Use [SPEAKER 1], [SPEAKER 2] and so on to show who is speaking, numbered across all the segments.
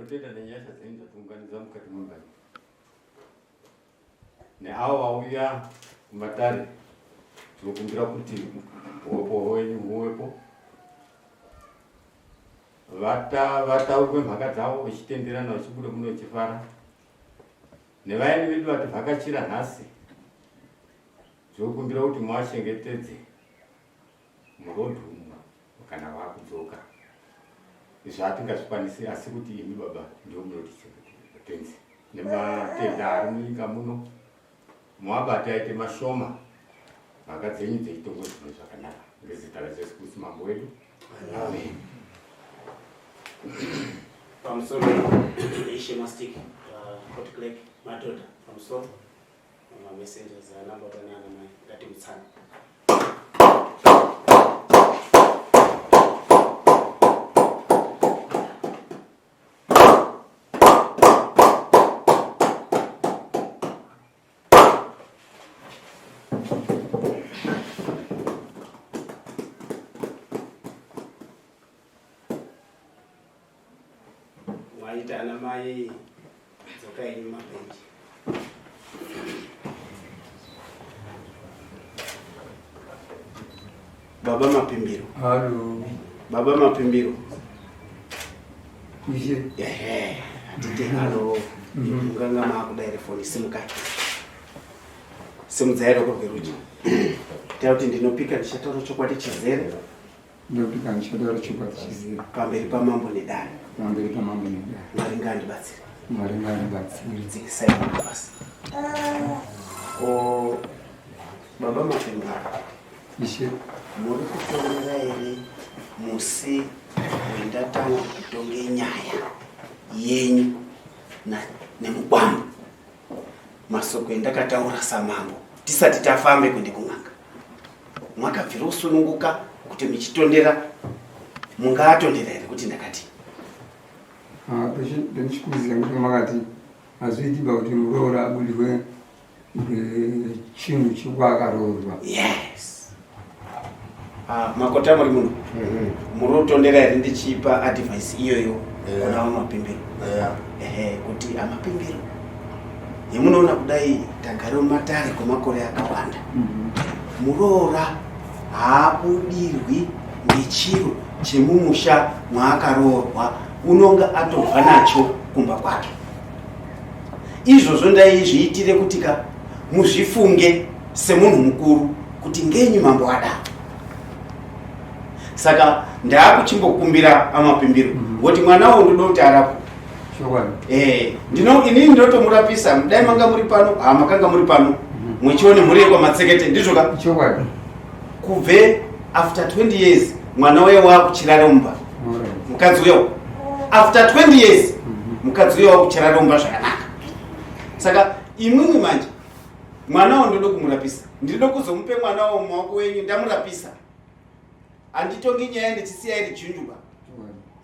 [SPEAKER 1] Tinotenda nenyasha dzenyu dzatiunganidza mukati memba iyi. Neavo vauya kumatare tinokumbira kuti huwepo hwenyu huwepo. Vataurwe mhaka dzavo vechitenderana vachibuda muno vechifara. Nevaeni vedu vativhakachira nhasi tinokumbira kuti muvachengetedze muroad umu kana vakudzoka izvo hatingazvikwanisi asi kuti imi baba ndivo munotichengetedza tenzi nematenda ari munyika muno muabate aite mashoma mhaka dzenyu dzechitongo dzimwe zvakanaka ngezita rajesu kristu mambo wedu amen
[SPEAKER 2] pamusoro ishe mastik uh, court clerk madhodha pamusoro mamessengers ana baba naana mai ngatimutsane Waita ana mai dzokai henyu mabhenji. Baba Mapimbiro.
[SPEAKER 3] Halo.
[SPEAKER 2] Baba Mapimbiro.
[SPEAKER 3] Ishe.
[SPEAKER 2] Ehe, hatite halo. Munganga maakuda here foni simukai. Simudzai roko rwerudyi. Taura kuti ndinopika ndichataura chokwadi chizere.
[SPEAKER 3] Ndopika ndichataura chokwadi chizere.
[SPEAKER 2] Pamberi pamambo nedare.
[SPEAKER 3] Pamberi pamambo nedare.
[SPEAKER 2] Mwari ngaandibatsire.
[SPEAKER 3] Mwari ngaandibatsire.
[SPEAKER 2] Dzikisai mwana pasi. O baba Mapembera.
[SPEAKER 3] Ishe.
[SPEAKER 2] Muri kutonera here musi wendatanga kutonge nyaya yenyu nemukwambo masoko endakataura samambo tisati tafambe kuende kun'anga mwakabvira kusununguka kuti muchitondera mungaatondera here kuti ndakati
[SPEAKER 3] ah, ndichikuziva kuti makati hazviiti ba kuti muroora abudirwe chinhu chekwaakaroorwa
[SPEAKER 2] yes ah, makota muri muno mhm. muri kutondera here ndichipa advice iyoyo kuna vamapimbiro ehe kuti amapimbiro yemunoona kudai tagare mumatare kwemakore akawanda mhm. muroora haabudirwi ngechiro chemumusha mwaakaroorwa unonga atobva nacho kumba kwake izvozvo ndaizviitire kuti ka muzvifunge semunhu mukuru kuti ngenyi mambo adaro saka ndaakuchimbokumbira amapimbiro mhm. ngoti mwana uyu ndoda kuti arapwe eh, ndino inini ndinotomurapisa dai manga muri pano ha makanga muri pano mhm. muchione mhuri yekwamatsekete ndizvo ka kubve after 20 years mwana uye wakuchirara mumba mukadzi uya after 20 years mhm. mukadzi uya wakuchirara mumba zvakanaka saka imwimwi manje mwana wo ndoda kumurapisa ndinoda kuzomupe mwana wo mumaoko wenyu ndamurapisa handitongi nyaya ndichisiya iri junjuba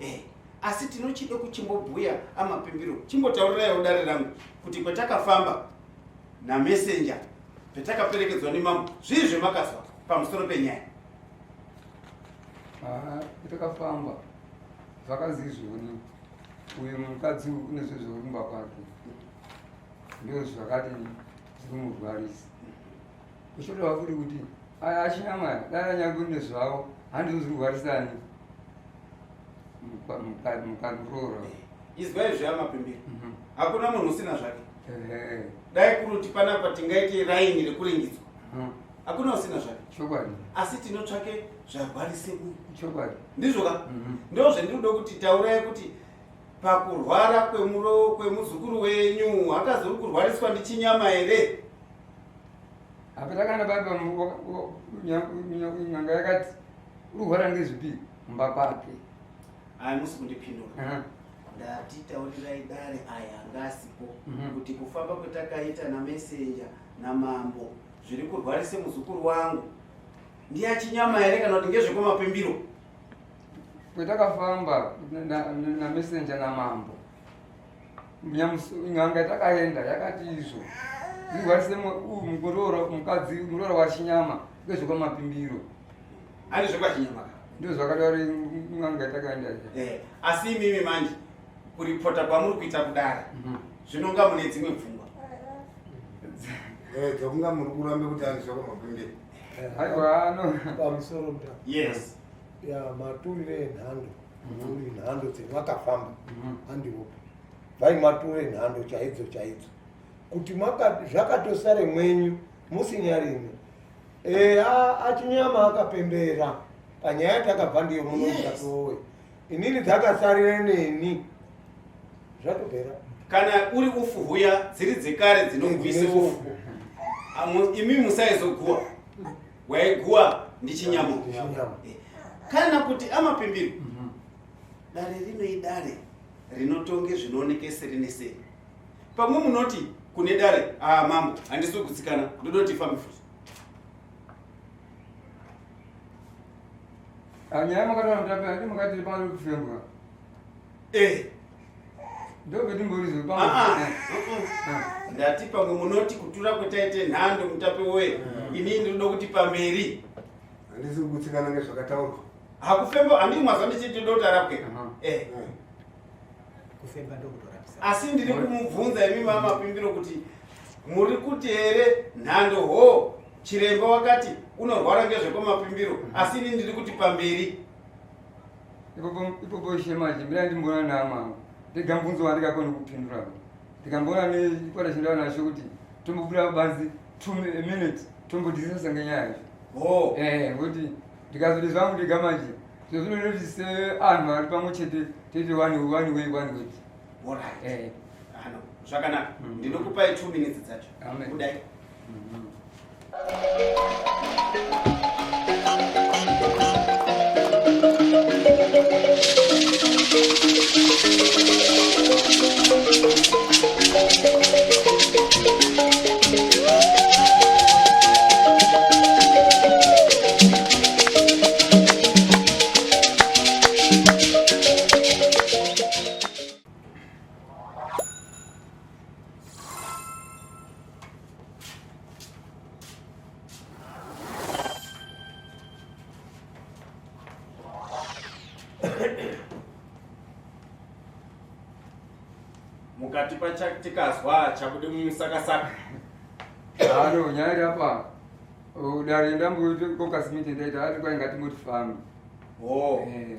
[SPEAKER 2] eh, asi tinochida kuchimbobhuya amapimbiro chimbotaurirai dare rangu kuti kwetakafamba namessenger petakaperekedzwa nemambo zvii zvemakazwa pamusoro penyaya
[SPEAKER 3] ah, petakafamba zvakanzi izvoni uyu mukadzi une zvezvekurumba kwake Ndizvo zvakati zvikumurwarisa. Kuchireva futi kuti aya achinyama aya dai anyangwe nezvavo handizvo zviri kurwarisani mukaroora.
[SPEAKER 2] Izwai zveamapimbiri. Mhm. Hakuna munhu usina zvake. Dai kuri kuti panapa tingaite raini rekuringidzwa. Mhm. Hakuna usina zvake.
[SPEAKER 3] Chokwadi.
[SPEAKER 2] Asi tinotsvake zvarwarise uyu.
[SPEAKER 3] Chokwadi.
[SPEAKER 2] Ndizvo ka? Mhm. Ndozvendinoda kuti taurai kuti Pakurwara kwemuzukuru wenyu hakazori kurwariswa ndichinyama here?
[SPEAKER 3] Apa takana baba n'anga yakati ururwara ngezvipi mumba kwake.
[SPEAKER 2] Hayi musi kundipindura. Ndati taurirai dare aya anga asipo mhm. kuti kufamba kwetakaita namesenja namambo zviri kurwarise muzukuru wangu ndiye achinyama here kana kuti ngezvekwamapimbiro?
[SPEAKER 3] Kwetakafamba namessenger namambo n'anga takaenda yakati izvo zvirwarise muroora mukadzi muroora wachinyama ngezvekwamapimbiro
[SPEAKER 2] ani zvekwachinyama
[SPEAKER 3] ndizvo zvakataura n'anga yatakaenda
[SPEAKER 2] eh, asi imimi manje Kuripota kwamuri kuita kudare mhm. zvinonga mune dzimwe pfungwa
[SPEAKER 4] eh, dzokunga muri kurambe kuti anizvako mapemberi
[SPEAKER 3] aiwa no
[SPEAKER 5] pamusoro mta
[SPEAKER 2] yes
[SPEAKER 5] ya maturire enhando uri mhm. nhando dzemwakafamba mhm. andiwopo vai mature nhando chaidzo chaidzo kuti zvakatosare mwenyu musinyarimwe e, achinyama akapembera panyaya yatakabva ndiyo munomutatoowe inini dzakasarire neni zvatopera
[SPEAKER 2] kana uri ufu huya dziri dzekare dzinogwisa ufu imi musaizoguwa waiguwa ndichinyama eh, kana kuti amapimbiro mhm. dare rino idare rinotonge zvinooneke seri neseri pamwe munoti kune dare ah mambo handisi kugutsikana ndodoti fambi futi
[SPEAKER 3] Ah, nyaya makataura mutape ati makati pano kufembwa
[SPEAKER 2] eh
[SPEAKER 3] ndopetimborizo
[SPEAKER 2] ah, ah, ndati pamwe munoti kutura kwetaite nhando mutape woye mm. inini ndinoda kuti pamberi
[SPEAKER 4] handisi kugutsikana ngezvakataurwa
[SPEAKER 2] hakufemba handii mwazwa ndichiti ndoda rapwe eh.
[SPEAKER 4] eh.
[SPEAKER 6] Kufemba ndokutorapisa.
[SPEAKER 2] Asi ndiri kumubvunza imi mama Pimbiro kuti muri kuti here nhando ho chiremba wakati unorwara ngezvekwamapimbiro mm -hmm. asi ini ndiri kuti pamberi
[SPEAKER 3] ipopo shemaji mbira ndimboona naamwangu ndega mubvunzo wandikakoni kupindura ndikamboona nechikwata chindawa nacho kuti tombobuda kubanzi two minute tombodisasa ngenyaya yacho
[SPEAKER 2] oh.
[SPEAKER 3] eh, ngokuti ndikazoti zvangu ndega manje Zvinoti seanhu ari pamwe chete tete one one way one way.
[SPEAKER 2] Alright. Eh. Ano, zvakanaka. Mm. Ndinokupai 2 minutes dzacho.
[SPEAKER 3] Amen.
[SPEAKER 2] Kudai.
[SPEAKER 3] Mm -hmm.
[SPEAKER 2] Mukatipa tikazwa chabude mumusakasaka.
[SPEAKER 3] Hano nyaya iri apa oh, dare ndambokokasimiti ndaita ati kwai ngatimboti fambi.
[SPEAKER 2] Oh. Eh.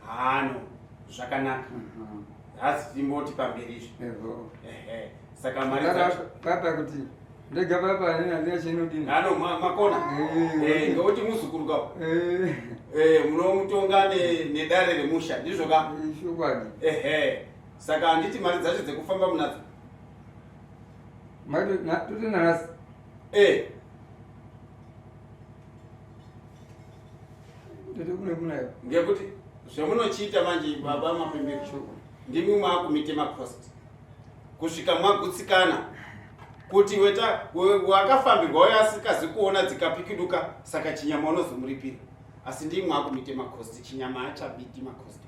[SPEAKER 2] Hano zvakanaka. Mhm. Hasi timboti pamberi izvi. Ehe. Saka mari dzacho
[SPEAKER 3] papa kuti ndega papa nina ndina chinodini.
[SPEAKER 2] Hano makona.
[SPEAKER 3] Eh,
[SPEAKER 2] eh ngekuti muzukuru ka.
[SPEAKER 3] Eh.
[SPEAKER 2] Eh munomutonga ne nedare remusha ndizvo ka?
[SPEAKER 3] Chokwadi.
[SPEAKER 2] Ehe. Saka handiti mari dzacho dzekufamba munadzo?
[SPEAKER 3] Mari toti nanhasi.
[SPEAKER 2] Eh.
[SPEAKER 3] Toti kune kunayo.
[SPEAKER 2] Ngekuti zvemunochiita manje baba mapemberi ndimwi mwakumite macost kusvika mwagutsikana kuti weta wakafambirwa uyo asikazi kuona dzikapikiduka saka chinyama unozomuripira asi ndimwi mwakumite macost chinyama achabiti macost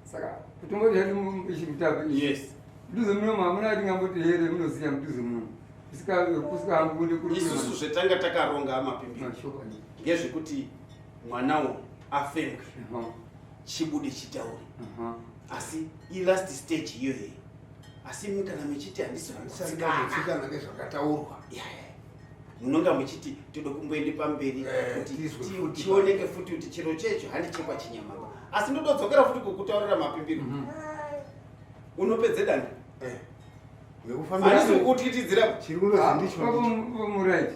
[SPEAKER 3] Saka kutomboti hedu ichi mutape
[SPEAKER 2] yes
[SPEAKER 3] mudhuze muno hamuna tingamboti here munoziva mudhuze muno kusikahambude kuri
[SPEAKER 2] isusu zvetanga takaronga amapimbiro ngezvekuti mwanawo afembwe chibude chitaure asi ilast stage iyoyo asi imi kana muchiti handisi
[SPEAKER 4] kugutsikana nezvakataurwa
[SPEAKER 2] munonga muchiti toda kumboende pamberi
[SPEAKER 4] eh,
[SPEAKER 2] kuti chioneke futi kuti chiro checho handichekwa chinyamaba asi ndododzokera futi kukutaurira mapimbiro mhm. unopedze danda
[SPEAKER 4] eh,
[SPEAKER 2] handisi kukutyitidzira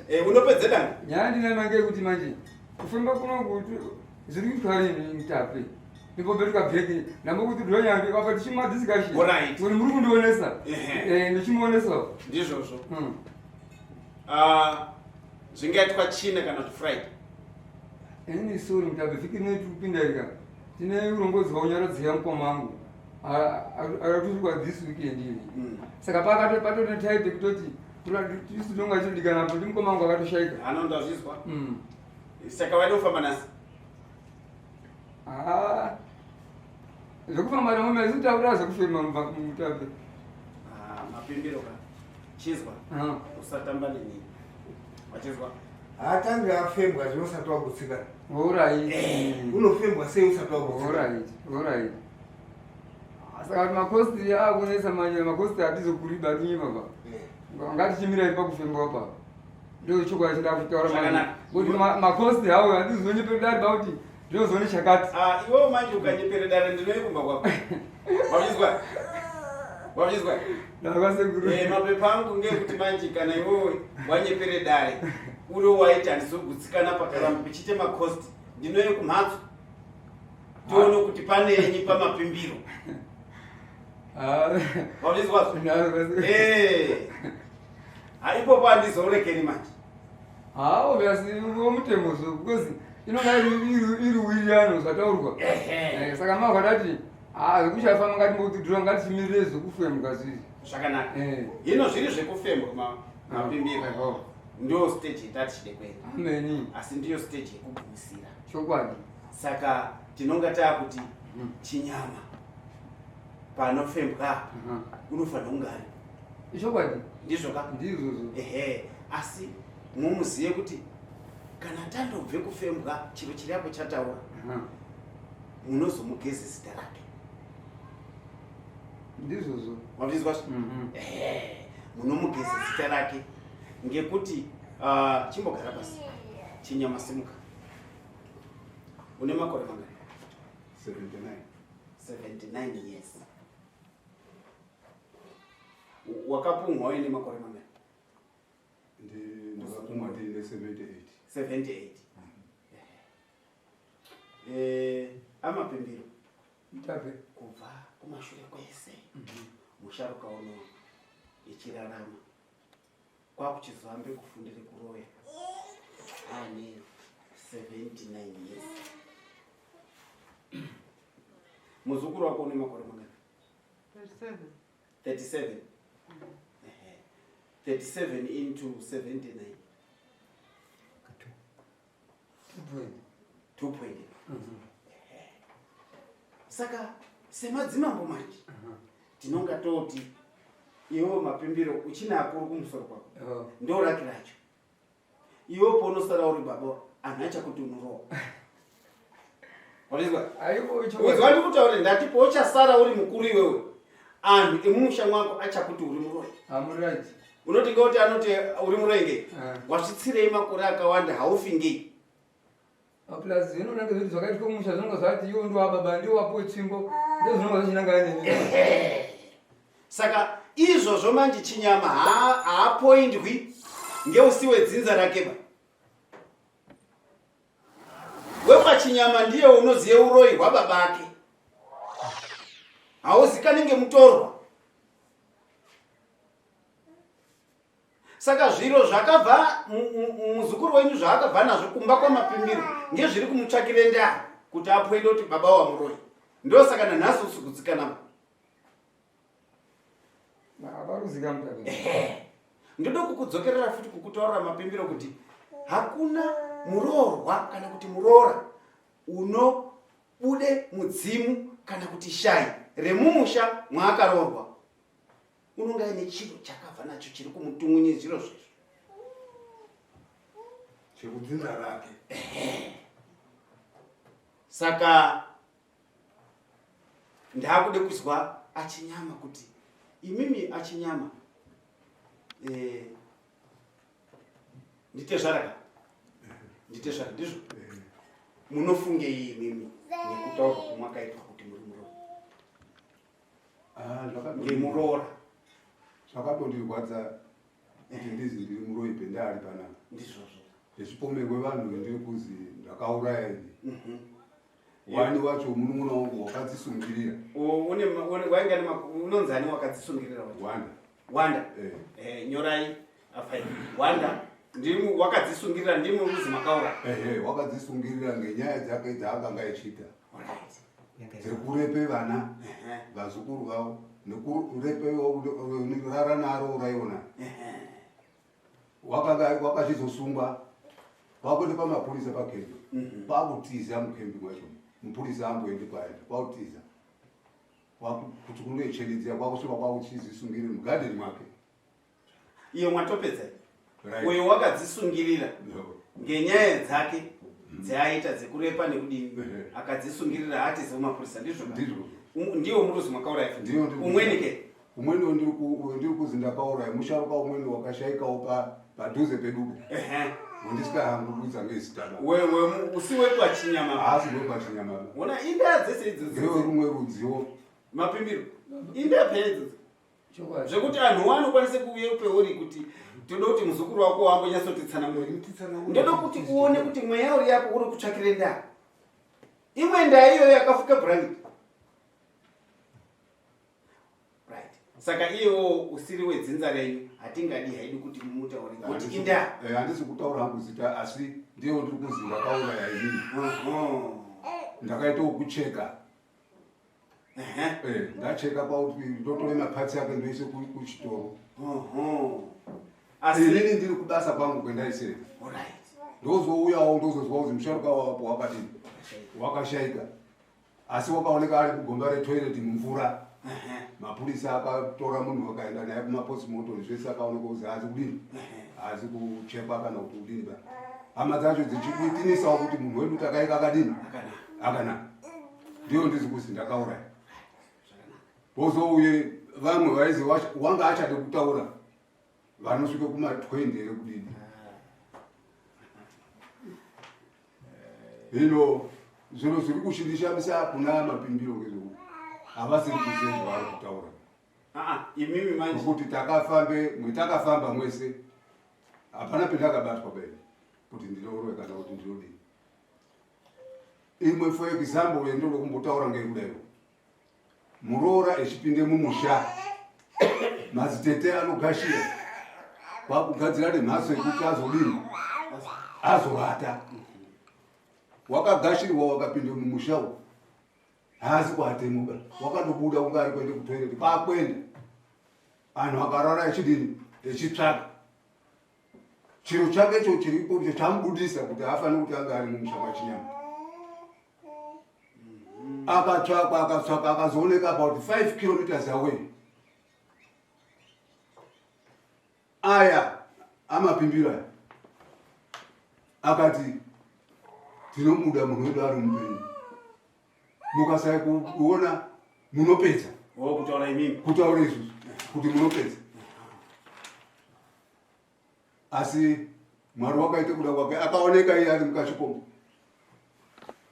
[SPEAKER 2] eh, unopedze danda
[SPEAKER 3] nyaya ndinanange kuti manje kufamba kuno zviri kuitwa rini mutape ndimbopetuka bheki ndambokuti ndonyange apa tichimadiscussion
[SPEAKER 2] kuti
[SPEAKER 3] muri kundionesa eh, ndichimuonesa
[SPEAKER 2] ndizvozvo hmm. ah, zvingaitwa china kana kuti friday
[SPEAKER 3] ini sorry mutape vhiki rino tiri kupinda ika tine urongozi hwaunyaradzi yamukoma wangu akatusvikwa this weekend ini hmm. saka pakati patone type kutoti tisu tinonga chidikana apo ndimukoma wangu akatoshaika
[SPEAKER 2] anondazvizwa hmm. Saka waida kufamba nasi?
[SPEAKER 3] Ah. Zvekufamba namo isu takuda zvekufema mutape.
[SPEAKER 2] Ah, mapimbiro ka. Chizwa.
[SPEAKER 3] Ah.
[SPEAKER 2] Usatamba neni. Wachizwa.
[SPEAKER 4] Haatange afembwa zvino usati wagutsikana.
[SPEAKER 3] Alright.
[SPEAKER 4] Unofembwa sei usati wagutsikana?
[SPEAKER 3] Alright, alright. Saka kuti makosti akunetsa manje makosti hatizokuriba tinye baba. Ngatichimirai pakufembwa pa. Ndio chokwadi chinda kutaura manje. Kuti makosti hawo hatizonyepera dare ba kuti ndinozoone chakati.
[SPEAKER 2] Ah, iwewe manje ukanyepera dare ndinoye kumba kwako. Wazvizwa? Wazvizwa?
[SPEAKER 3] Ndakwasekuru.
[SPEAKER 2] Eh, mapepa angu ngekuti manje kana iwewe wanyepere dare uri waiti handizogutsikana pakaramba pichiite macost ndinoye kumhatso tione kuti panenyi pamapimbiro.
[SPEAKER 3] Ah.
[SPEAKER 2] Wazvizwa? Eh. Ha ipopo handizourekeri manje.
[SPEAKER 3] Ah, obviously womutemo so because inonga iri wirirano zvataurwa. Eh, saka mava kwatati ah zvekushafamba ngatimbotidhura ngatichimirire zvekufembwa zvizvi.
[SPEAKER 2] Zvakanaka.
[SPEAKER 3] Eh.
[SPEAKER 2] Hino zviri zvekufembwa mapimbiro.
[SPEAKER 3] Oh.
[SPEAKER 2] Ndiyo stage yatatichide kuenda.
[SPEAKER 3] Ameni.
[SPEAKER 2] Asi ndiyo stage yekugumisira.
[SPEAKER 3] Chokwadi.
[SPEAKER 2] Saka tinonga taakuti chinyama panofembwa unofanira kunge aripo.
[SPEAKER 3] Ichokwadi.
[SPEAKER 2] Ndizvo ka?
[SPEAKER 3] Ndizvozvo.
[SPEAKER 2] Ehe, asi mumuziye kuti kana tandobve kufembwa chiro chiri apo chataura munozomugeze zita rake.
[SPEAKER 3] Ndizvozvo.
[SPEAKER 2] Wazvizwa? Ehe, munomugeze zita rake ngekuti uh, chimbogara pasi. Chinyama simuka. Une makore mangani?
[SPEAKER 1] 79.
[SPEAKER 2] 79 years. Wakapumhwa uine makore mangani?
[SPEAKER 1] Ndakapumhwa ndiine 78.
[SPEAKER 2] 78. Eh, amapimbiro.
[SPEAKER 3] Mutape.
[SPEAKER 2] Kubva kumashure kwese. Musharuka uno ichirarama. Kwakuchizoambe kufundire kuroya. Ane 79 years. Muzukuru wako une makore mangani?
[SPEAKER 7] 37.
[SPEAKER 2] 37. 37 into 79. 2 point. Saka semadzimambo manje tinonga toti iwewe mapimbiro uchina akuru kumusoro kwako ndo raki racho iwewe paunosara uri baba anhu achakuti unorowa. Wazvizwa? Udzwa ndikutaure ndati pauchasara uri mukuru iwewe anhu emumusha mwako achakuti uri muroyi.
[SPEAKER 3] Amuraiti.
[SPEAKER 2] Unoti ngekuti anoti uri muroyi ngei? Wasvitsirei makore akawanda haufi ngei?
[SPEAKER 3] Plus zvinonanga zvoti zvakaitwa mumusha zvinonga zvati iwo ndiwo ababa ndiwo wapuwe tsvimbo ndizvo zvinonga zvichinangana neni.
[SPEAKER 2] Saka izvozvo manje chinyama haapoindwi ngeusi wedzinza rake ba. Wekwachinyama ndiye unoziye uroyi hwababa ake. Hauzikani ngemutorwa. Saka zviro zvakabva muzukuru wenyu zvaakabva nazvo kumba kwamapimbiro ngezviri kumutsvakire ndaa kuti apoinde kuti baba wamuroyi. Ndosaka nanhasi usikudzikana. Ndoda kukudzokerera futi kukutaurira mapimbiro kuti hakuna muroorwa kana kuti muroora unobude mudzimu kana kuti shayi remumusha mwaakaroorwa. Unonga aine chiro chakabva nacho chiri kumutungunye zviro zvezvo.
[SPEAKER 4] Chekudzinza rake.
[SPEAKER 2] Saka ndakude kuzwa achinyama kuti imimi achinyama eh, nditezvara ka nditezvara ndizvo munofungei imimi nekutaurwa kwamwakaitwa kuti muri muroora?
[SPEAKER 1] Ah,
[SPEAKER 2] ngemuroora
[SPEAKER 1] zvakatondirwadza kuti ndizi ndiri muroyi pendari panapa.
[SPEAKER 2] Ndizvozvo.
[SPEAKER 1] Ndezvipomerwe vanhu vendiri kuzi ndakauraya ini. Wani wacho munun'una wangu wakadzisungirira.
[SPEAKER 2] Wainga unonzani wakadzisungirira wacho?
[SPEAKER 1] Wanda.
[SPEAKER 2] Wanda. Nyorai afai. Wanda ndimi wakadzisungirira ndimi uruzi makaura.
[SPEAKER 1] Ehe, wakadzisungirira ngenyaya dzake dzaakanga echiita. Dzekurepe vana vazukuru vavo nekurepe rara naro uraiona. Wakanga wakachizosungwa kwakuenda pamapurisa pakembi. Kwakutiza mukembi mwacho. Mupurisa amboende kwaenda kwakutiza. Kwakuti kundoichenedzera kwakusvika kwakuchizisungirira mugadheni mwake.
[SPEAKER 2] Iyo mwatopedza. Uyo wakadzisungirira. Ngenyaya dzake dzaaita dzekurepa nekudini akadzisungirira atize kumapurisa ndizvo
[SPEAKER 4] Ndizvo.
[SPEAKER 2] Ndiwo muruzi mwakauraya futi.
[SPEAKER 4] Ndiwo ndiri
[SPEAKER 2] Umweni ke?
[SPEAKER 4] Umweni ndiri kuzi ndakauraya musharuka umweni wakashaikawo padhuze pedupo. Wandisikahangu ngezita ba.
[SPEAKER 2] Wewe usi wekwachinyama.
[SPEAKER 4] Haasi wekwachinyama.
[SPEAKER 2] Wona indaa dzese idzodzo.
[SPEAKER 4] Ndewe rumwe rudziwo.
[SPEAKER 2] Mapimbiro. Indaa pheya idzodzo.
[SPEAKER 3] Chokwadi.
[SPEAKER 2] Zvekuti anhu anokwanisa kuuya peuri kuti toda kuti muzukuru wako wambonyatsotitsanangura. Ndoda kuti uone kuti mweya uri yako uri kutsvakire ndaa. Imwe ndaa iyoyo yakafuka blanket. Right. Saka iyewo usiri wedzinza renyu hatingadi haidi kuti mumutaure kuti indaa.
[SPEAKER 4] Handisi kutaura hangu zita asi ndiyo ndiri kuzi ndakauraya inini. Ndakaita wokucheka. Ndacheka pauti ndotore mapatsi ake ndoise kuchitoro.
[SPEAKER 2] Asi
[SPEAKER 4] inini ndiri kubasa kwangu kwendaisera. Ndozouyawo ndozozwa kuti musharuka wapo wakadini wakashaika. Asi wakaoneka ari kugomba retoilet mumvura. Mapurisa akatora munhu akaenda naye kumapostmortem zvese akaoneka kuti haazi kudini haazi kuchekwa kana kuti kudini ba. Hama dzacho dzichitinisawo kuti munhu wedu takaika akadini akanaka. Ndiyo ndizi kuzi ndakauraya. Pozouye vamwe vaizi wanga achade kutaura vanosvika kuma 20 here kudini. Hino zviro zviri kushindishamisa kuna mapimbiro ngezvekuti havasiri kuziva zvavari kutaura.
[SPEAKER 2] Imimi manje.
[SPEAKER 4] Ngokuti takafambe, mwetakafamba mwese hapana pendakabatwa bene kuti ndinorowe kana kuti ndinodii. Imwe for example yandinoda kumbotaura ngeyekudaiwo. Muroora echipinde mumusha madzitete anogashira kwakugadzira nemhatso yekuti azodini azovata. Wakagashirwa wakapinda mumusha umu haasi kuatemuka, wakandobuda kunge ari kuenda kutoilet kwakuenda anhu akarara echidini echitsvaka chiro chake icho chiripo icho chamubudisa kuti haafaniri kuti ange ari mumusha machinyama. Akatsvakwa akatsvakwa akazooneka about 5 kilometers away. Aya amapimbiro aya akati tinomuda munhu wedu ari mupenyu, mukasai kuona munopedza.
[SPEAKER 2] Oh, kutaura imimi.
[SPEAKER 4] Kutaura izvozvo kuti munopedza. Asi Mwari wakaita kuda kwake, akaoneka iye ari mukachikomo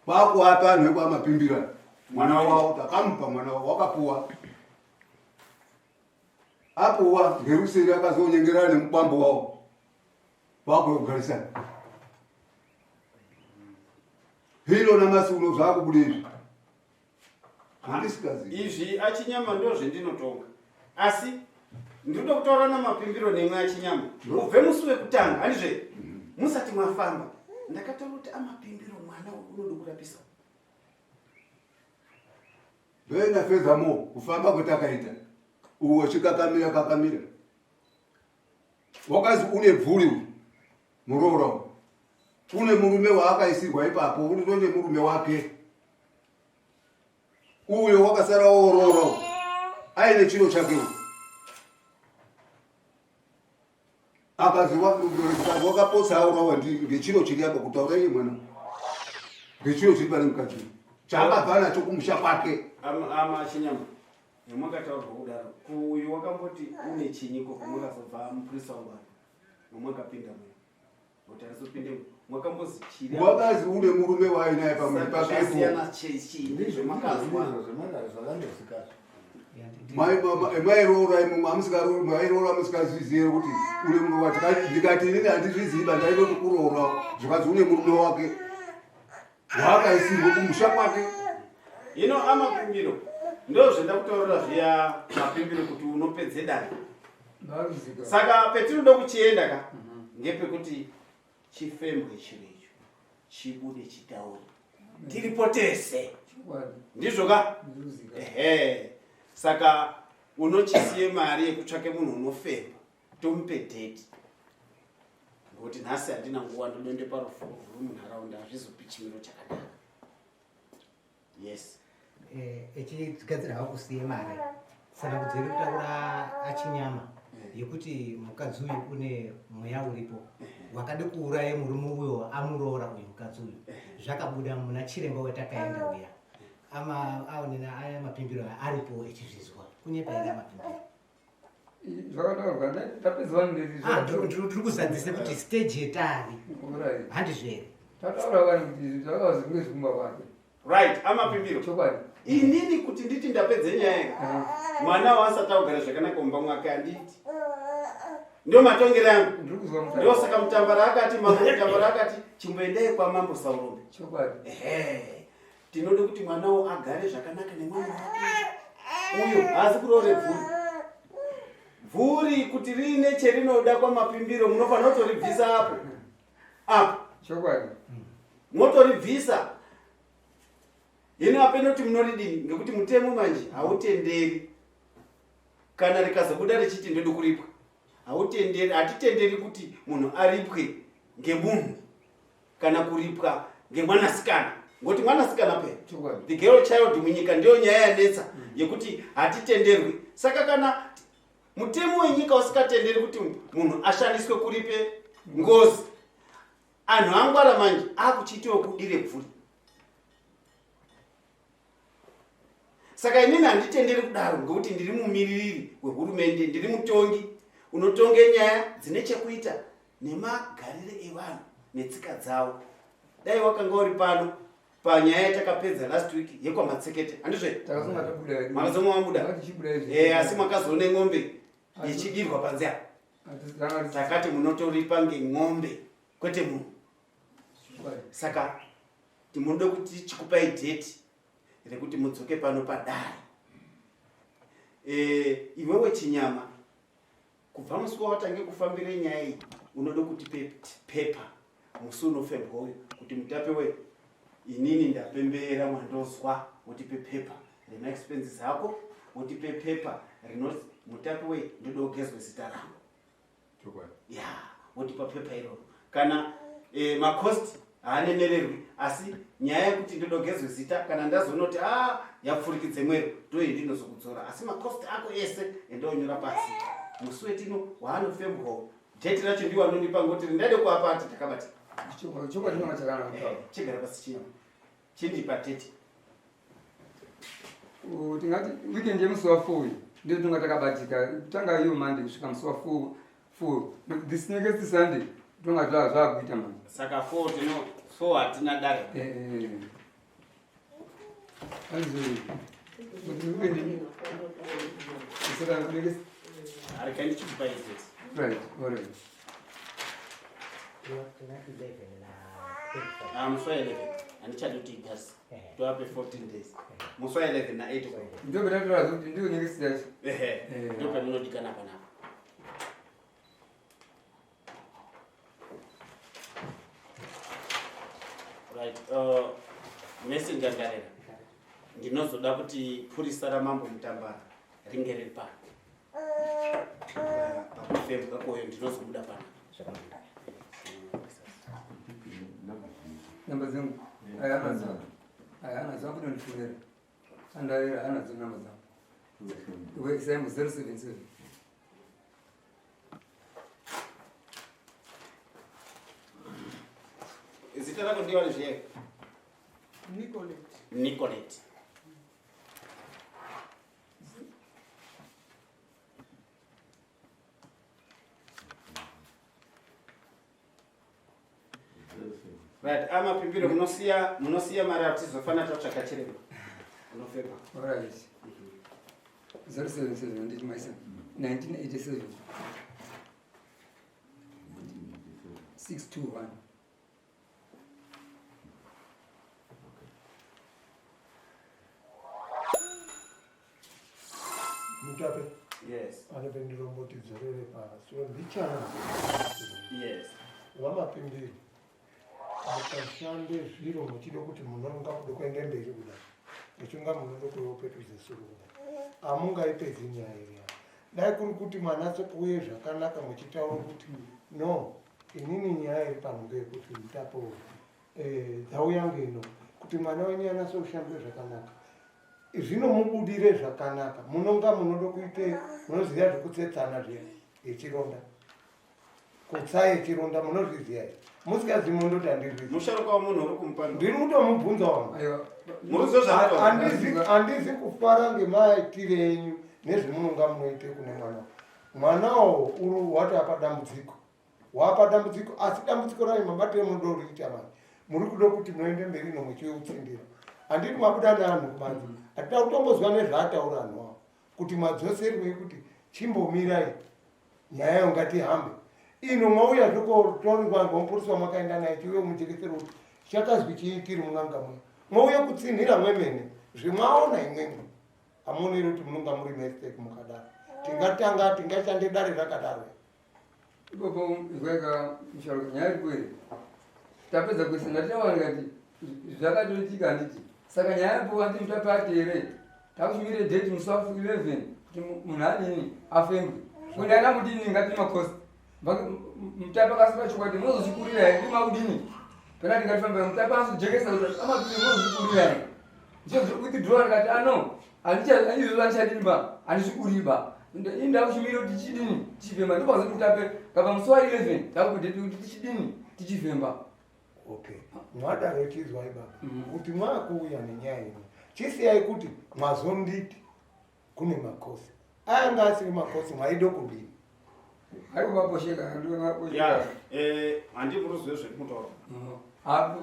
[SPEAKER 4] kwakuapa anhu ekwamapimbira mwana wavo, takamupa mwana wavo wakapuwa apuwa ngeruseri akazonyengerana nemukwambo wavo kwakuyogarisana. Hino namasi uno zvakubuda izvi handisikazivi
[SPEAKER 2] izvi achinyama ndozvendinotonga, asi ndinoda kutaura namapimbiro nemwe achinyama kubve musi wekutanga handizve musati mwafamba ndakataura kuti amapimbiro mwana unoda kurapisa.
[SPEAKER 4] Ndoenda furthermore kufamba kwetakaita uwo chikakamira kakamira wakazi une bvuri uyu muroora uyu une murume waakaisirwa ipapo unotone murume wake uyo wakasara wooroora uyu aine chiro chake uyu akazi wakapotsa aurawa ngechiro chiri apa kutaura iye mwana ngechiro chiri pane mukadzi uyu chaakabva nacho kumusha kwake.
[SPEAKER 2] Ama chinyama mwakataurwa kudaro kuuyu wakamboti une chinyiko kwamwakazobva mupurisa wangu mwakapinda muno kuti arizopinde mwakambozi chiri
[SPEAKER 4] wakazi une murume waainaye pamwe pakepo.
[SPEAKER 2] Zvasiyana chii zvemakazwa
[SPEAKER 4] Mairoora imomo hamusikaroori, mairoora musikazvizivi kuti une murume wake. Ndikati inini handizvizivi ba ndaitoti kuroora zvikanzi une murume wake waakaisirwa kumusha kwake.
[SPEAKER 2] Hino amapimbiro ndozvendakutaurira zviya mapimbiro kuti unopedze dare. Saka petinoda kuchienda ka ngepekuti chifembwe chiro icho chibude chitaure tiripo tese, ndizvo ka? Ehe, saka unochisiye mari yekutsvake munhu unofemba tomupe date, ngokuti nhasi handina nguva, ndodonde parufu ruri munharaunda, hazvizopi chimiro chakanaka. Yes.
[SPEAKER 6] Echigadzira hawo kusiye mari saka kudzere kutaura achinyama yekuti mukadzi uyu une mweya uripo. Wakade kuuraya murume uyo amuroora uyu mukadzi uyu. Zvakabuda muna chiremba wetakaenda uya. Ama aonena aya mapimbiro aya aripo echizvizwa. Kunyepa here amapimbiro?
[SPEAKER 3] Zvakataurwa tapedza vanhu ndezi.
[SPEAKER 6] Ah, ndiri kuzadzisa kuti stage yetari. Handizvo here?
[SPEAKER 3] Tataura vanhu kuti zvakazi kunge zvikumba kwake.
[SPEAKER 2] Right, amapimbiro.
[SPEAKER 3] Chokwadi.
[SPEAKER 2] Inini kuti nditi ndapedze nyaya. Mwana wasati akugara zvakanaka mumba mwake anditi. Ndio matongero angu. Ndio saka Mutambara akati mambo Mutambara akati chimboendai kwa mambo Saurombe.
[SPEAKER 3] Chokwadi.
[SPEAKER 2] Ehe. Tinoda kuti mwanawo agare zvakanaka nemwana wake. Uyo haasi kuroore bvuri. Bvuri kuti riine cherinoda kwamapimbiro munofanira kutoribvisa apo. Apo.
[SPEAKER 3] Chokwadi.
[SPEAKER 2] Motoribvisa. Hino apeno kuti munoridini ngekuti mutemo manje hautenderi. Kana rikazobuda richiti ndoda kuripwa. Hautenderi, hatitenderi kuti munhu aripwe ngemunhu kana kuripwa ngemwanasikana. Ngoti mwanasikana pe. The girl child munyika ndiyo nyaya yanetsa yekuti hatitenderwi. Saka kana mutemo wenyika usikatenderi kuti munhu ashandiswe kuripe ngozi, anhu angwara manje akuchiitiwo kudire bvuri. Saka inini handitenderi kudaro ngekuti ndiri mumiririri wehurumende, ndiri mutongi unotonge nyaya dzine chekuita nemagarire evanhu netsika dzavo. Dai wakanga uri pano panyaya yatakapedza last week yekwaMatsekete, handizvo here?
[SPEAKER 3] Takazonga tabuda hedu.
[SPEAKER 2] Makazonga mabuda?
[SPEAKER 3] Takati izvi.
[SPEAKER 2] Asi makazoone ng'ombe ichidirwa panze apa. Takati munotoripa ngen'ombe kwete munhu. Saka tinoda kuti tichikupai date rekuti mudzoke pano padare. Iwewe Chinyama, kubva musi wawatange kufambira nyaya iyi unoda kuti pepa musi unofembwa uyu kuti mutape we inini ndapembera mwandozwa, wotipe pepa rema expenses ako, wotipe pepa rinoti mutape we ndoda kugezwe zita rangu. Ya, wotipa pepa iroro. Kana macost haanenererwi, asi nyaya yekuti ndoda kugezwe zita kana ndazonoti yapfurikidze mwero ndoyi ndinozokudzora, asi macost ako ese endonyora pasi musi wetino waanofembwawo date racho ndiwo anondipa ngoti rindade kuapa ati takabata.
[SPEAKER 3] Chokwadi changa chakanaka.
[SPEAKER 2] Chigara pasi chinyama chindipa date.
[SPEAKER 3] Tingati weekend yemusi wa 4 ndiyo tinonga takabatika kutanga iyo Monday kusvika musi wa 4 this next Sunday tonga zvakuita manje.
[SPEAKER 2] Saka 4 tino 4 hatina dare.
[SPEAKER 3] Anzi, kuti weekend saka next
[SPEAKER 2] Arika ndichikupa izvi.
[SPEAKER 3] Right, all right.
[SPEAKER 2] Musi wa 11 handichadi kuti igasi. Toape 14 days. Musi wa 11 na 8.
[SPEAKER 3] Ndio betatora kuti ndio next yacho.
[SPEAKER 2] Ehe. Ndio pamunodikana panapa. Right. Messenger ndarera. Ndinozoda kuti purisa ramambo Mutambara ringe riri pano. Pakufembwa koyo ndinozobuda pano.
[SPEAKER 3] Namba dzangu. Aya anadzo. Aya anadzo akutondifonera. Andarera anadzo namba dzangu. Iwe Simon 077.
[SPEAKER 2] Zita rako ndiyo zviye?
[SPEAKER 7] Nicolette.
[SPEAKER 2] Nicolette. Right, amapimbiro munosiya mari atizofana tatsvaka chiremba. Unofema.
[SPEAKER 3] All right. 077 nditi maisa. 1987. 621.
[SPEAKER 5] Mutape.
[SPEAKER 2] Yes.
[SPEAKER 5] Anope ndiromboti dzorere pasi. Ndichana.
[SPEAKER 2] Yes.
[SPEAKER 5] Vamapimbiro. Mukashande zviro muchida kuti munonga kuda kuenda mberi kudai. Muchinga munoda kuopetudza soro kudai. Amungaipedzi nyaya iri. Dai kuri kuti mwanatso kuuye zvakanaka muchitaura kuti no, inini nyaya iri pano ngeyekuti mutapo dzauya ngeno kuti mwana wenyu anatso kushandwe zvakanaka. Zvinomubudire zvakanaka. Munonga munoda kuite, munoziya zvekutsetsana zviya yechironda. Kutsa yechironda munozviziva here? Musikazi mundoti handizvizivi.
[SPEAKER 2] Musharuka wamunhu uri kumupa.
[SPEAKER 5] Ndiri kutomubvunza wangu.
[SPEAKER 3] Aiwa.
[SPEAKER 2] Muruzivo zvaanotaura.
[SPEAKER 5] Handizi handizi kufara ngemaitire enyu nezvemunonga munoite kune mwana. Mwanawo uri wati apa dambudziko. Wapa dambudziko asi dambudziko rayo mabatire munoda kuriita manje. Muri kuda kuti muende mberi ino muchiutsindira. Handiti mabuda neanhu kubanze. Hatida kutombozwa nezvaataura anhu awo. Kuti madzoserwei kuti chimbomirai nyaya yayo ngatihambe. Ino mauya zvekotorwa ngomupurisa wamakaenda naye chiuye mujekesero kuti chakazwi chii tiri mun'anga muya. Mouya kutsinhira mwemene zvemwaona imwimwi. Hamuoneri kuti munonga muri mistake mukadaro. Tingatanga tingashande dare rakadaro.
[SPEAKER 3] Ipapo izwaika musharuka nyaya iripo here? Tapedza kuisa ndataura ndikati zvakatoitika handiti. Saka nyaya yapo handiti mutape ati here? Takushumire date musi wa 11 kuti munhu adini afembwe. Kuenda ndamudini ngati makosi. Mutape akasipa chokwadi munozozvikurira here ndimakudini? Pena ndingatifambira mutape anozojekesa kuti amapiri munozozvikurira here? Withdraw ndikati ano izvozvo handichadini ba handizvikuri ba ini ndakushumira kuti tichidini tichifemba ndopazoti mutape kapa musi wa 11 takudeti kuti tichidini tichifemba.
[SPEAKER 5] Okay, mwadaro chizwai baba kuti mwakuuya nenyaya ino chisiyai kuti mwazonditi kune makosi anga asiri makosi mwaida kudini?
[SPEAKER 3] Ari kuvaposheka
[SPEAKER 2] Ya, handimuruzwe zviri kutaura.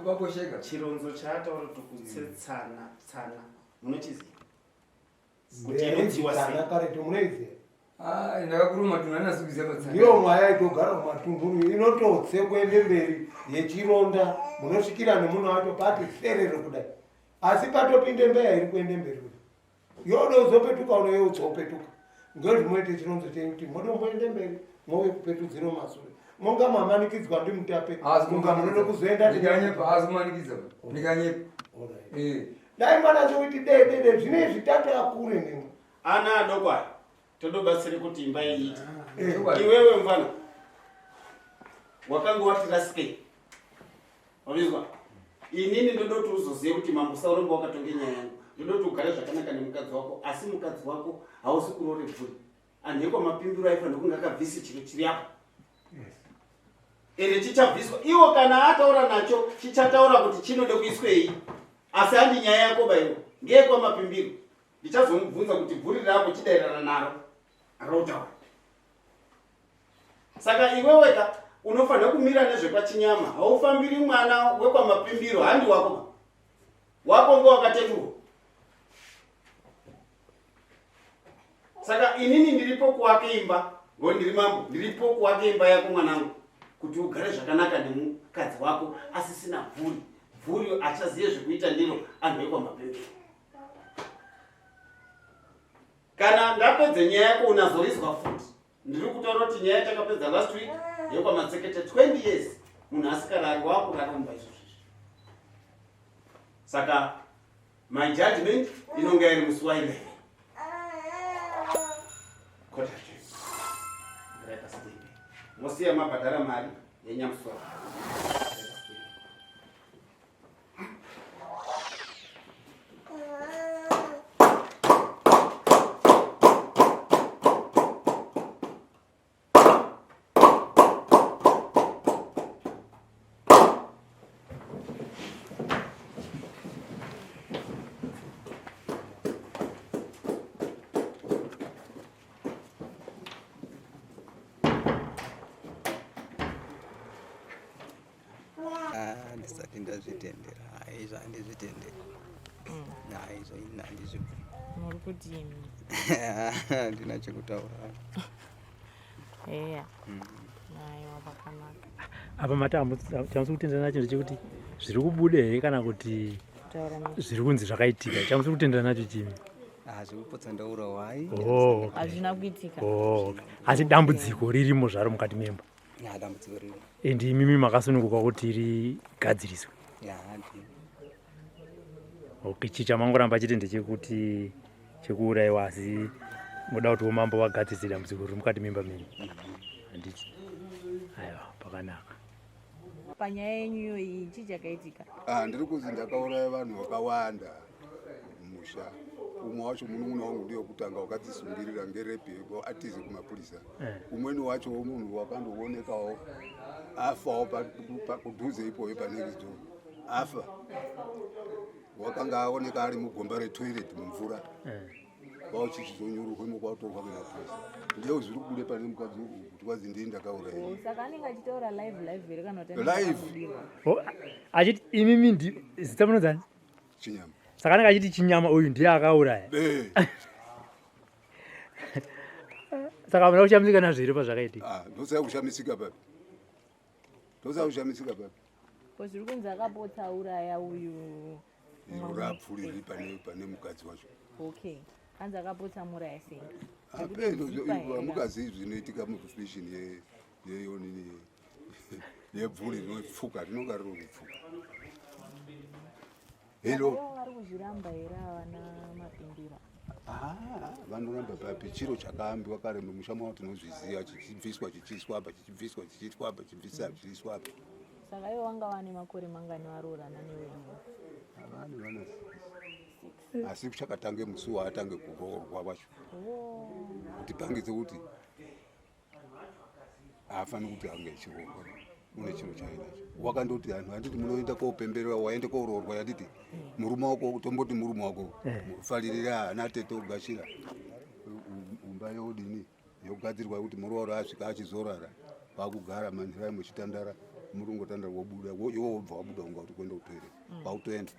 [SPEAKER 3] Vaposheka.
[SPEAKER 2] Chironzo chaataura kuti kutsetsana tsana munochiziva kuti inodziwa sei?
[SPEAKER 5] Tsana karetu munoiziva?
[SPEAKER 3] Ah, ndakakura mumatunhu handina kuziva patsana.
[SPEAKER 5] Ndiyo mwaya itogara mumatunhu inototse kuende mberi yechironda munosvikira nemunhu wacho pati serere kudai asi patopinde mbeya iri kuende mberi kudai yoda uzopetuka uno youtsopetuka ngezvimoite chironzo chenyu kuti modomboende mberi mouye kupetudzira mumasure monga mamanikidzwa ndimutape kunga munoda kuzoenda
[SPEAKER 3] Ndikanyepa, haasi kumanikidza ba. Ndikanyepa.
[SPEAKER 5] Alright. Dai mwana zokuti dei dei dei zvinezvi tatakure nemwe.
[SPEAKER 2] Ana adoko aya todobatsire kuti imba iite. Iwewe mfana wakanga watirasikei wavizwa inini ndoda kuti uzozive kuti mambo Saurombo wakatonge nyaya yangu ndoda kuti ugare zvakanaka nemukadzi wako asi mukadzi wako hausi kurore bvuri anhu ekwamapimbiro aifanira kunge akabvise chiro chiri apo ende chichabviswa iwo kana ataura nacho chichataura kuti chinode kuiswei asi handi nyaya yako ba iwo ngeyekwamapimbiro ndichazomubvunza kuti bvuri rako chidairana naro rotaura saka iweweka unofanira kumira nezvepachinyama haufambiri mwana wekwamapimbiro handi wako ba wako ngewakateturwa saka inini ndiripo kuwake imba ngo ndiri mambo ndiripo kuwake imba yako mwanangu kuti ugare zvakanaka nemukadzi wako asisina bvuri bvuri achaziye zvekuita ndiro anhu ekwamapimbiro kana ndapedze nyaya yako unazorizwa futi ndiri kutaura kuti nyaya yatakapedza last week yekwamatsekete 20 years munhu asikarari wakurara mumba izvozvo saka my judgment inonga iri musi wa 11 mosiya mabhadhara mari yenyamusoro.
[SPEAKER 8] Ndisati ndazvitendera haizvo handizvitenderi haizvo ini handizvibvumi.
[SPEAKER 9] Muri kudini?
[SPEAKER 8] Handina chekutaura.
[SPEAKER 9] Eya. Aiwa pakanaka.
[SPEAKER 10] Apa mati chamusi kutendera nacho ndechekuti zviri kubuda here kana kuti zviri kunzi zvakaitika chamusi kutendera nacho chimi?
[SPEAKER 8] Zvekupotsa ndaura hwai.
[SPEAKER 10] Oh, okay.
[SPEAKER 9] Hazvina kuitika.
[SPEAKER 10] Oh, okay. Asi dambudziko ririmo zvaro mukati memba.
[SPEAKER 8] Ya, dambudziko ririmo.
[SPEAKER 10] And imimi makasununguka kuti rigadziriswe.
[SPEAKER 8] Ya, handi.
[SPEAKER 10] Okay, chichamangoramba chete ndechekuti chekuurayiwa asi muda kuti umambo vagadzirise dambudziko riri mukati memba menyu. Handiti? Aiwa, pakanaka.
[SPEAKER 9] Panyaya yenyu iyi chii chakaitika?
[SPEAKER 4] Ndiri kuzi ndakauraya vanhu vakawanda mumusha. Umwe wacho munun'una wangu ndiye wekutanga wakadzisungirira ngerepi atize kumapurisa.
[SPEAKER 10] Eh.
[SPEAKER 4] Umweni wacho munhu wakandoonekawo afawo kudhuze ipoyo panext door afa wakanga aoneka ari mugomba retoilet mumvura
[SPEAKER 10] Eh.
[SPEAKER 4] kwauchichizonyururwemo kwatorwa ngemapurisa ndiyo zviri kubuda pane mukadzi uyu kuti kwazi ndii ndakauraya
[SPEAKER 9] Oh, saka anenge achitaura live live here kana kuti
[SPEAKER 4] Live.
[SPEAKER 9] akabudirwa?
[SPEAKER 10] Oh, achiti imimi ndi zita munonzani
[SPEAKER 4] chinyama
[SPEAKER 10] saka anenge achiti chinyama uyu ndiye akauraya
[SPEAKER 4] Eh.
[SPEAKER 10] saka hamuna kushamisika nazvo here pazvakaitika
[SPEAKER 4] Ah, ndosaya kushamisika papi ndosaya kushamisika papi
[SPEAKER 9] Ko zviri kunzi akapotsa auraya uyu
[SPEAKER 4] iro rapfuriri pane pane mukadzi wacho
[SPEAKER 9] okay anzi akapotsa muraya sei
[SPEAKER 4] amukazivi zvinoitika mufishini yeyonini yebvuri rinopfuka rinonga riri kupfuka helo
[SPEAKER 9] Ivo vari kuzviramba here avana mapindura
[SPEAKER 4] Ah, vanoramba papi chiro chakaambiwa kare mumusha mavo tinozviziva chichibviswa chichiiswa apa chichibviswa chichiitwa apa chichibvisa chichiiswa apa
[SPEAKER 9] saka ivo vanga vane makore mangani varoorana newenyu
[SPEAKER 4] havani vana asi chakatange musi waatange kuroorwa wacho kuti pangidze kuti haafaniri kuti ange achiroorwa une chiro chaainacho wakandoti anhu handiti munoenda kopemberera waende koroorwa yanditi murume wako tomboti murume wako
[SPEAKER 10] Eh.
[SPEAKER 4] faririra haana tete ogashira umba yodini yogadzirwa kuti muroora asvika achizorara kwakugara manhirai muchitandara muri kungotandara wobuda iwo wobva wabuda unga kuti kuenda kutoilet kwakutoenda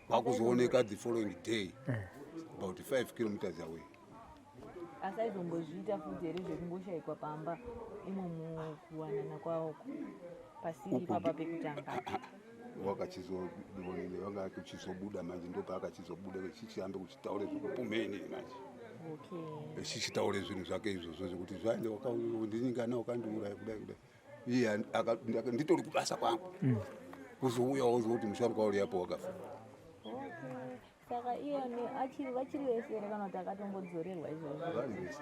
[SPEAKER 4] kwakuzooneka the following day about 5 kilometers away
[SPEAKER 9] asi aizombozviita futi here zvekungoshayikwa pamba imo mukuwanana kwavoko pasiri
[SPEAKER 4] Uku
[SPEAKER 9] papa pekutanga
[SPEAKER 4] wakachizonini wanga kuchizobuda manje ndopaakachizobuda chichiambe kuchitaure zvekupumeni manje
[SPEAKER 9] okay
[SPEAKER 4] chichitaure zvinhu zvake izvozvo zvekuti zvaende ndiningana wakandiuraya kudai kudai iye nditori kubasa kwangu kuzouya wozwa kuti musharuka uri apo wakafa
[SPEAKER 9] okay saka iye achiri vachiri vese here kana kuti akatombodzorerwa izvozvo
[SPEAKER 4] vari vese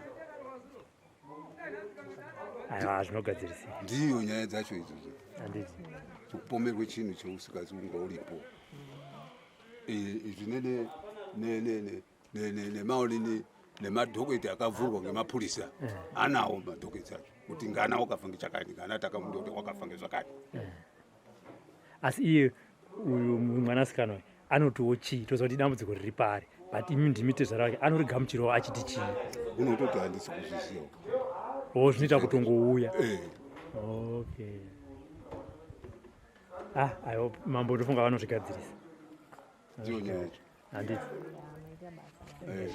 [SPEAKER 10] aiwa zvinogadzirisika
[SPEAKER 4] ndiyo nyaya dzacho idzodzo
[SPEAKER 10] handiti
[SPEAKER 4] kupomerwe chinhu cheusikazi unga uripo izvi nemaonini nemadhoketi akavhurwa ngemapurisa anawo madhoketi acho kuti ngana wakafa ngechakati ngana takamuda kuti wakafa ngezvakati
[SPEAKER 10] asi iye uyu mwanasikana uyu anotiwo chii toziva kuti dambudziko riri paari but imi ndimi tezvara wake anorigamuchirawo achiti chii
[SPEAKER 4] unototi handisi kuzviziva
[SPEAKER 10] o zvinoita kutongouya
[SPEAKER 4] Eh.
[SPEAKER 10] okay ah aiwa mambo ndofunga vanozvigadzirisa
[SPEAKER 4] Ndiyo nyaya yacho.
[SPEAKER 10] handiti
[SPEAKER 4] Eh.